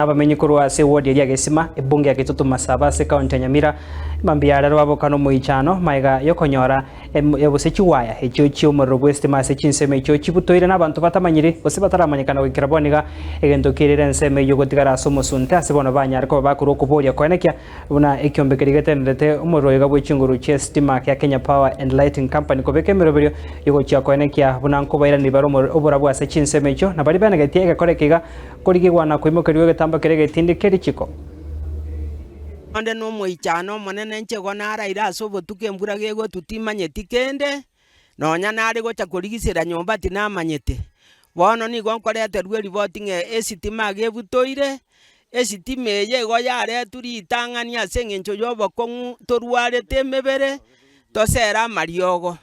Abamenyi korwa ase ewodi eria Gesima, ebunge ya Kitutu Masaba ase ekaunti ya Nyamira, mambia arero baboka nomoichano magega yokonyora gose chiwaya echio chi'omorero bw'esitima ase chinsemo echio chibutoire nabanto batamanyiri gose bataramanyekana goikera bono iga egento kerire ensemo eyio gotigara ase omosunte ase bono banyare koba bakorwa okoboria koenekia buna ekiombe keria getenerete omorero iga bwe chinguru chi'esitima kia Kenya Power and Lighting Company kobeka emeroberio yogochia koenekia buna nkobairaneria bare oborabu ase chinsemo echio na baria benegetie egekora eke iga Korigigwa na koimokerigwa egetambo keria egetindi keria richiko. Onde nomoichano omonene inche igo naraire ase obotuko embura gegotwa timanyeti kende, nonya nare gocha korigisera nyomba tinamanyete. Bono nigo nkoreterwa eripoti ng'a esitima iga ebutoire, esitima eye igo yaretwa ritang'ani ase eng'encho ya obokong'u torwarete emebere, tosere amariogo.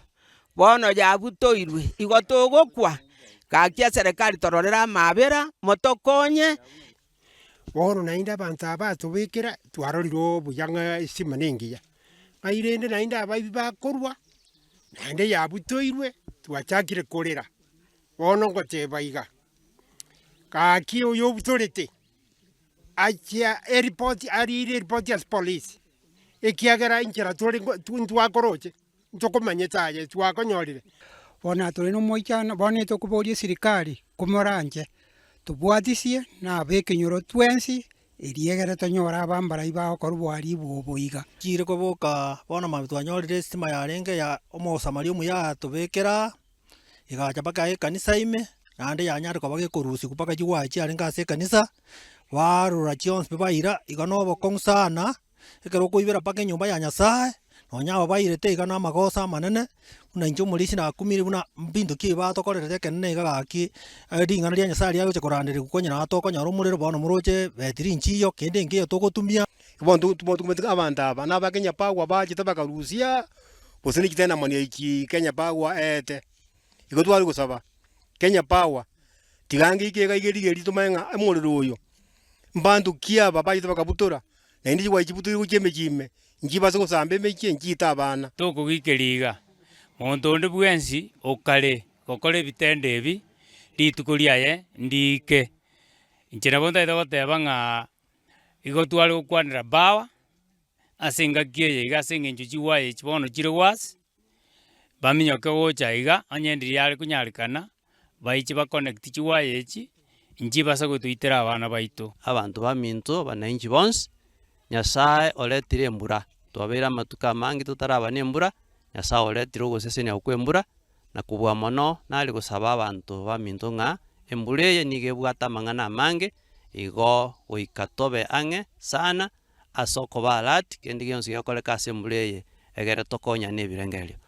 Bono yabutoirwe, igo togokwa, gaki eserekari tororere amaabera, motokonye. Bono naende abanto aba batobekera, twarorire obuya ng'a estima na engiya, ngai rende naende abaibi bakorwa, naende yabutoirwe, twachakire korera, bono ngoteba iga, gaki oyo obutorete, achia eripoti arire eripoti ase polisi, ekiagera enchera tore ntwakoroche. Ntokomanyete aye twakonyorire. Bono tore nomoichano, bono tokoboria esirikari komoranche tobwatisie na abekenyoro twensi erio egere tonyore abambarai bagokora oboharibu obo iga. Chire koboka bono mambia twanyorire esitima yarenge ya omosamaria omuya atobekera, egacha mpaka ekanisa ime, naende yanyare koba gekorusiwa mpaka chigwaya chiarenge ase ekanisa, barora chionsi pi baira, igo na obokong'u sana. Ekero okoibera mpaka enyomba ya Nyasae, nonya aba bairete iga na amagoso amanene, buna inche omorisia nakumire buna mbinto ki batokorerete ekenene iga gaki, ring'ana ria Nyasae riagocha koranderigwa konya nabo tokonyora omorero bono moroche betiri nchiyo, kende nkeiyo togotumia. Bono tokumeti abanto aba na abakenya power bachete bakarusia, gose ne chitenamoni echi Kenya power eete. Igo tware gosaba, Kenya power, tiga ngeike iga iga rigerio tomanye ng'a omorero oyo, mbanto ki aba bachete bakabutora. Naende chigwaichibutoire gochia emechie ime, nchibase gosamba emechie, nchiite abana. Tokogikeria iga, monto onde bwensi okare gokora ebitendo ebi, rituko riaye ndiike. Inche nabo ntagete goteba ng'a igo tware gokwanera bawa, ase engaki eye iga ase eng'encho chiwaya echi bono chire worse, baminyoke gocha iga, onye ndiri yare konyarekana, baiche ba connect chiwaya echi, nchibasa gotoitera abana baito. Abanto baminto, abananchi bonsi, Nyasae oretire embura, twabeire amatuko amange totaraba nembura, Nyasae oretire ogosesenia kw'embura, na kobua mono nare gosaba abanto baminto ng'a embura eye nigo ebwate amang'ana amange, igo goika tobe ang'e sana ase okoba alert kende gionsi gekoreka ase embura eye egere tokonyane ebirengererio.